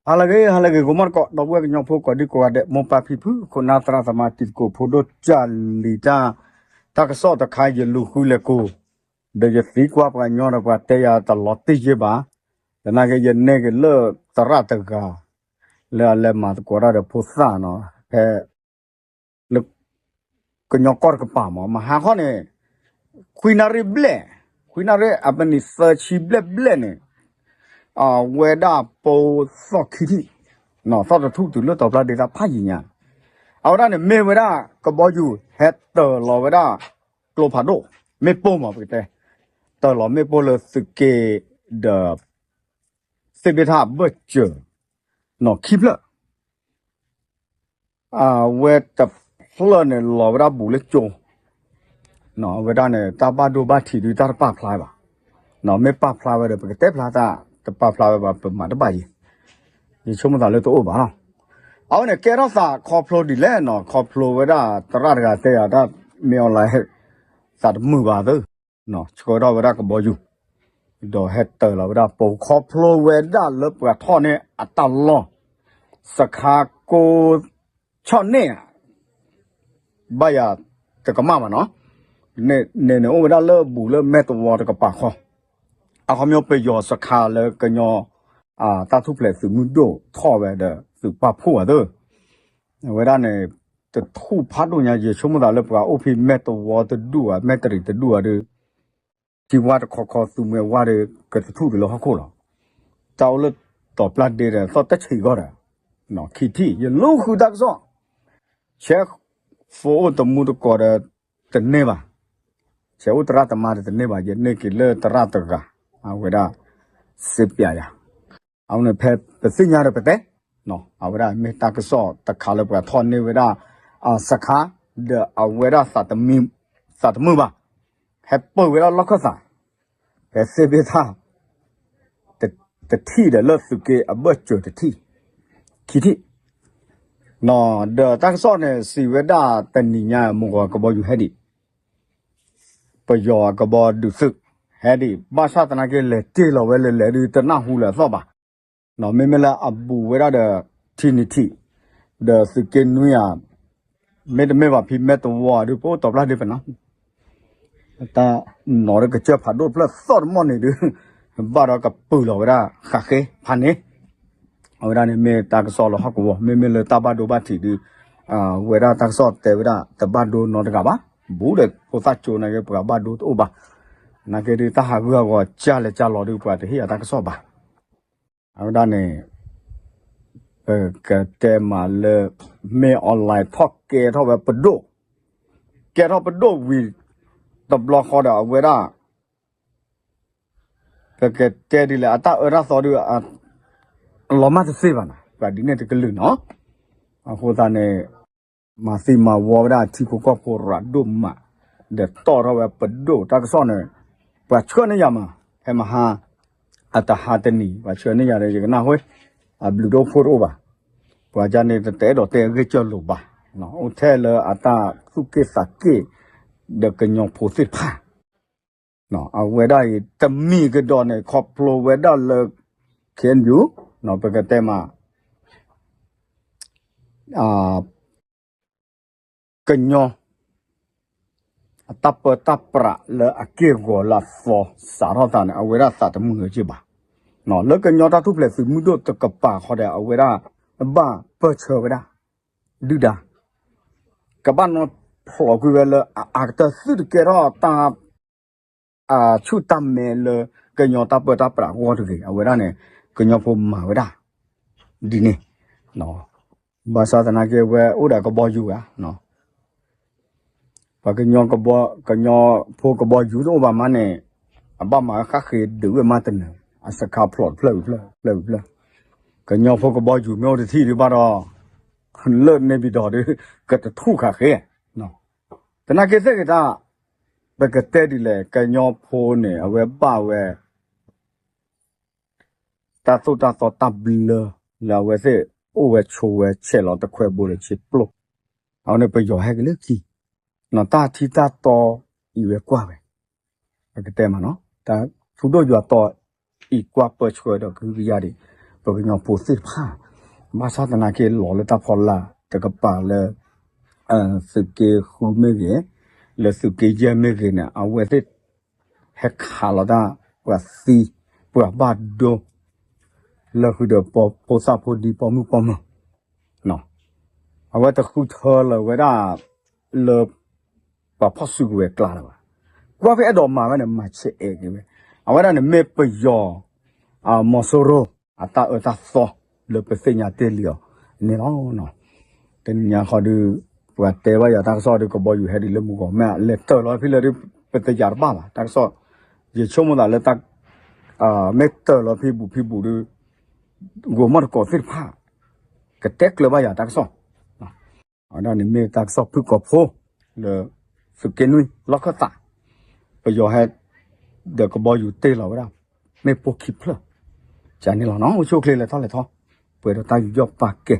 ဟါလၢအဂ့ၤ ဟါလၢအဂ့ၤ ဂီၤမီၢ်တကိး ဒီပုၢ်ဝဲၢ်ကညီဖိကိးဒံကိးဂၤဒဲး မိၢ်ပၢ်ဖံဖု ခိၣ်နၢ်သရၣ်သမါတံၤသကိးဖိဒိၣ်ကၢ်လံၤတၢ် တၢ်ကစီၣ်တခါ ယလူၤဃုလဲၤကိး ဒီးယသံကွၢ်ပှၤကညီဒီးပှၤတဲယၤတလီၤတံၢ်ယ့ၢ်ဘၣ်, သနာ်က့ယန့ၢ်က့ၤလၢသရၣ်တဂၤ လၢအလဲၤမၤသကိးတၢ်ဒီးဖိသၣ်နီၤ ဖဲ လၢ ကညီကီၢ်တကပၤမး မဟါခီန့ၣ် ခွံနၣ်ရံၣ်ဘျဲၣ်, ခွံနၣ်ရံၣ်အမံးနံးသၢဆံဘျဲၣ်ဘျဲၣ်န့ၣ် အဝဲဒၣ်ပိသီၣ်ခံထံၣ်, သီၣ်တထူၣ်တုၤလၢတီၤပျၢ်ဒ့တၢ်ဖးယံၤညါ, အဝဲဒၣ်န့ၣ်မ့ၢ်ဝဲဒၣ်ကဘီယူၤဟဲတၢၤလီၤဝဲဒၣ် ကျိဖးဒိၣ်, မ့ၣ်ပိၢ်မးပကတဲ, တၢၤလီၤမ့ၣ်ပိၢ်လၢသုးက့ဒီး သ့ၣ်ဘ့ၣ်ထၣ်အဘၢၣ်စၢၤ နီၣ်ခံဖျၢၣ် အဝဲတဖျၢၣ်န့ၣ်လီၤဝဲဒၣ်ဘူးလၢကၠိ, အဝဲဒၣ်န့ၣ် တၢ်ဘၣ်ဒိဘၣ်ထံးဒုးတၢ်တပာ်ဖျါဘၣ်, မ့ၢ်ပာ်ဖျါဝဲဒီး ပကတဲဖျါတၢ်, တပာ်ဖျါဝဲဘၣ် ပမၤတဘၣ်ယံၤ, ယဆိကမိၣ်သးလၢတအိၣ်ဘၣ်လီၤ. အဝဲန့ၣ်ကဲထီၣ်သးခီဖျိဒ်လဲၣ်နီၤ, ခီဖျိဝဲဒၣ်သရၣ်တဂၤတဲယၤတၢ်မ့ၢ်အီၤလၢ သးတမုာ်ဘၣ်သ့ ဆှၢထီၣ်ဝဲဒၣ်ကဘီယူၤ, ဒီးဟဲတၢၤလီၤဝဲဒၣ်ပိခီဖျိဝဲဒၣ်လၢပှၤထီၣ်န့ၢ်အတၢ်လီၢ်, စခါကိ ဆီၣ်န့ၢ်ဧါ, ဘၣ်ယၤတကမၣ်ဘၣ်နီၤ, န့ၣ်န့ၣ်အိၣ်ဝဲဒၣ်လၢအဘူးလၢမဲာ်တဝီတကပၤဃီ, အခီပညီပယီၤစခါလၢကညီ တၢ်ထူၣ်ဖျဲးသုးမုၢ်ဒိၣ်ထီၣ်ဝဲဒီးသုးပာ်ဖှိၣ်အသး အဝဲဒၣ်န့ၣ် တထူၣ်ဖးဒိၣ်ညါ ယဆိကမိၣ်သးလၢပှၤအိၣ်ဖဲမဲာ်တဝီတဒူၣ်ဧါ မဲာ်တရံးတဒူၣ်ဧါဒီး ထံဝါတခီခီသုးမွဲဝါဒီး ကတထူၣ်တုၤလၢဟီၣ်ခိၣ်လီၤ. တၢ်အိၣ်လၢတီၤပျၢ်ဒ့ဒီး သီၣ်တဆံးဂီၢ်ဒီး ခံထံၣ် ယလူၤဃုတၢ်ကစီၣ် ဆဲးဖိအိၣ်တမူတကိးဒီး တန့ၢ်ဘၣ်, ဆဲးအိၣ်သရၣ်သမါဒီးတန့ၢ်ဘၣ် ယန့ၢ်က့ၤလၢသရၣ်တဂၤ အဝဲဒၣ် စ့ပျးယၤ အဝဲန့ၣ်ဖဲပသ့ၣ်ညါဒီးပတဲ, အဝဲဒၣ်မ့ၢ်တၢ်ကစီၣ်တခါလၢပှၤထီၣ်န့ၢ်ဝဲဒၣ် စခါ ဒီးအဝဲဒၣ် သးတမုာ်ဘၣ်, ဟဲပၢၢ်ဝဲဒၣ်လီၢ်ခၢၣ်သး, ဖဲသ့ၣ်ဘ့ၣ်ထၣ် တထံၣ်ဒီးလၢသုးက့အဘၢၣ်စၢၤတထံၣ်, ခံထံၣ်, ဒီးတၢ်ကစီၣ်န့ၣ် စံးဝဲဒၣ်တနံၤညါ မုၢ်ဂီၤကဘီယူၤဟဲဒံး ပယီၤအကဘီဒုးသုး ဟဲဒံး ဘၣ်ဆၣ်သနာ်က့ လဲၤတ့ၢ်လီၤဝဲလၢလဲၤဒုး တနၢ်ဟူလၢအသီၣ်ဘၣ်, မ့မ့ၢ်လၢအဘူးဝဲဒၣ်ဒီး ထံနံၤထံး ဒီးသုးက့နွံဧါ, မ့တမ့ၢ်ဘၣ်ဖဲမဲာ်တဝီဒုး ပအိၣ်တီၤပျၢ်ဒ့ပနၢ် တၢ်နီၤဒီးကစၢၢ်ဖးဒိၣ်တဖျၢၣ်သီၣ်တမီၢ်န့ၣ်ဒုး ဘၣ်ဒီးကပုာ်လီၤဝဲဒၣ်ဃးဃ့ဖးန့ၣ်, အဝဲဒၣ်န့ၣ်မ့ၢ်တၢ်ကစီၣ်လၢဟီၣ်ကဝီၤ မ့မ့ၢ်လၢတၢ်ဘၣ်ဒိဘၣ်ထံးဒုး ဝဲဒၣ်တၢ်ကစီၣ်တဲဝဲဒၣ် တဘၣ်ဒိနီတဂၤဘၣ်, ဘူးဒီးဖိသၣ်ကၠိနာ်က့ ပှၤဘၣ်ဒိတအိၣ်ဘၣ်, နာ်က့ဒုးတၢ်ဟးဂူာ်ဟးဂီၤကၢ်လဲၤကၢ်လီၤဒုး ပှၤတဟ့ၣ်အတၢ်ကစီၣ်ဘၣ် အဝဲဒၣ်န့ၣ် ပကတဲမးလၢ မ့ၢ် online ထီၣ်ကဲထီၣ်ဝဲပဒိၣ်, ကဲထီၣ်ပဒိၣ်ဝံၤ တဘျီဃီဒီးအဝဲဒၣ် ပကတဲဒ်လဲၣ် အတၢ်အၢတၢ်သီဒုး လီၤမၢ်တသ့ဘၣ်နီၤ ပှၤဒ်န့ၣ်တကလုာ်နီၤ, အဃိသတးန့ၣ် မၤသံမၤဝီဝဲဒၣ်ထံဖိကီၢ်ဖိရၤဒိၣ်မး, ဒီးတီၣ်ထီၣ်ဝဲပဒိၣ်တၢ်ကစီၣ်န့ၣ်, ပှၤဆှၢန့ၢ်ယၤမး, ဖဲမဟါ, အတဟါတနံၤ ပှၤဆှၢန့ၢ်ယၤဒီး ယကနၣ်ဟူ, အဘျုးတအိၣ်ဖှိၣ်တအိၣ်ဘၣ်, ပှၤကန့ၣ်တအဲၣ်ဒိးတဲအဂ့ၢ်ကၢၢ်လိာ်ဘၣ်, အိၣ်ထဲလၢအတၢ်သူၣ်က့ၣ်သးက့ၣ်, ဒီးကညီဖိသ့ၣ်တဖၣ် အဝဲဒၣ်အံၤ တမံၤကဒီးန့ၣ် ခီဖျိဝဲဒၣ်လၢ ခ့ၣ်အဲၣ်ယူၣ်, ပကတဲမး ကညီ အတၢ်ပၢတၢ်ပြးလၢအက့ၢ်ဂီၤလၢအသီစးထီၣ်သးန့ၣ် အဝဲဒၣ်သးတမုာ်ဂ့ၤက့ဘၣ်, လၢကညီတၢ်ထူၣ်ဖျဲးသုးမုၢ်ဒိၣ်တကပၤဃီဒီး အဝဲဒၣ်ဘၣ်ပၢၢ်ဆၢဝဲဒၣ် ဒုၣ်ဒါ ကဘၣ်နီၣ်ဖျိးကွံာ်ဝဲလၢအအါကတၢၢ် သုတကဲထီၣ်တၢ် ဆူၣ်တၢ်မဲလၢ ကညီတၢ်ပၢတၢ်ပြးအဂီၢ်တဂ့ၤ အဝဲဒၣ်န့ၣ် ကညီဖိမၤဝဲဒၣ် ဒ်န့ၣ်, ဘၣ်ဆၣ်သနာ်က့ဝဲအိၣ်ဒီးကဘီယူၤဧါ, ပှၤကညီ ကညီဖိကဘီယူၤတအိၣ်ဘၣ်မးန့ၣ် အဘၣ်မၤဃၣ်ဃ့ဒုးဝဲမးတနၢၤ အစခါဖျိးတဖျၢၣ်ဝံၤဖျၢၣ် ဖျၢၣ်ဝံၤဖျၢၣ်, ကညီဖိကဘီယူၤမ့ၢ်အိၣ်တထံၣ်ဒုးဘၣ်ဒီး လၢန့ၣ်ဘံဒီးဒုး ကတထူၣ်ဃၣ်ဃ့, သနာ်က့သ့ၣ်ဂ့ၤတၢ် ပကတဲဒ်လဲၣ် ကညီဖိန့ၣ် အဝဲဘၣ်ဝဲ တၢ်သိၣ်တၢ်သီတၢ်ဘျၢ လၢအဝဲသ့ၣ်အိၣ်ဝဲဆိးဝဲဆဲးလီၤတခွဲဘိဒီးဆ့ပျိၢ်, အဝဲန့ၣ်ပယီၤဟဲက့ၤလၢခံ, တၢ်ထံတၢ်တီအံၤဝဲကွၢ်ဝဲ, ပကတဲမးနီၤ တၢ်ထူဒိၣ်ယွၤတီအံၤကွၢ်ပၢဆှၢဒီးကဟုကယာ်ဒံး, ပှၤကညီဖိသ့ၣ်တဖၣ်, ဘၣ်ဆၣ်သနာ်က့လီၤလၢတၢ်ဖီလာ်တကပၤလၢ သုးက့ဃုမ့ၢ်ဂ့ၤ, လၢသုးက့ယဲၢ်မ့ၢ်ဂ့ၤန့ၣ် အဝဲသ့ၣ်ဟဲခးလီၤတၢ် ပှၤသံ ပှၤဘၣ်ဒိ လၢဃုာ်ဒီးပဖိသၣ်ဖိဒံ ပိာ်မုၣ်ပိာ်မၢၤ, အဝဲတဃုထၢလၢၤဝဲဒၣ် လၢ ပှၤဖီၣ်စုကဝဲၤကျါလၢၤဘၣ်. ကွၢ်ဖဲအဲၣ်ဒိးမၤဝဲန့ၣ် မၤဆဲးအဲၣ်က့ၤဝဲ, အဝဲဒၣ်န့ၣ်မ့ၢ်ပယီၤ မီၤစိရိၤ အတၢ်အၢတၢ်သီလၢပသ့ၣ်ညါတ့ၢ်လံအီၤန့ၣ်လီၤ. တနံၤညါဃီဒီး ပှၤတဲဘၣ်ယၤတၢ်ကစီၣ်ဒီး ကဘီယူၤဟဲဒ်လၢမုၢ်ဂီၤ မ့ၢ်လဲၤတၢၢ်လီၤဖဲလၢဒ် ပသ့ၣ်ညါတဘၣ်ဘၣ် တၢ်ကစီၣ်, ယဆိကမိၣ်သးလၢ မ့ၢ်တၢၢ်လီၤဖဲဘူးဖဲဘူးဒီး ဂိၤမီၣ်တကိးသ့ၣ်တဖၣ် ကတဲကျၢၤဘၣ်ယၤတၢ်ကစီၣ် အဝဲဒၣ်န့ၣ်မ့ၢ်တၢ်ကစီၣ်ဖုၣ်ကိာ်ဖိ လၢ သုးက့နွံလီၢ်ခၢၣ်သး ပယီၤဟဲ ဒီးကဘီယူၤတ့ၢ်လီၤဝဲဒၣ် မ့ၢ်ပိၢ်ခံဖျၢၣ် ကန့ၣ်လီၤနီၤ. အိၣ်ဆူၣ်အိၣ်ချ့လဲၤထီၣ်လဲၤထီ ပှဲၤဒီးတၢ်ယူးယီၣ်ပာ်ကဲ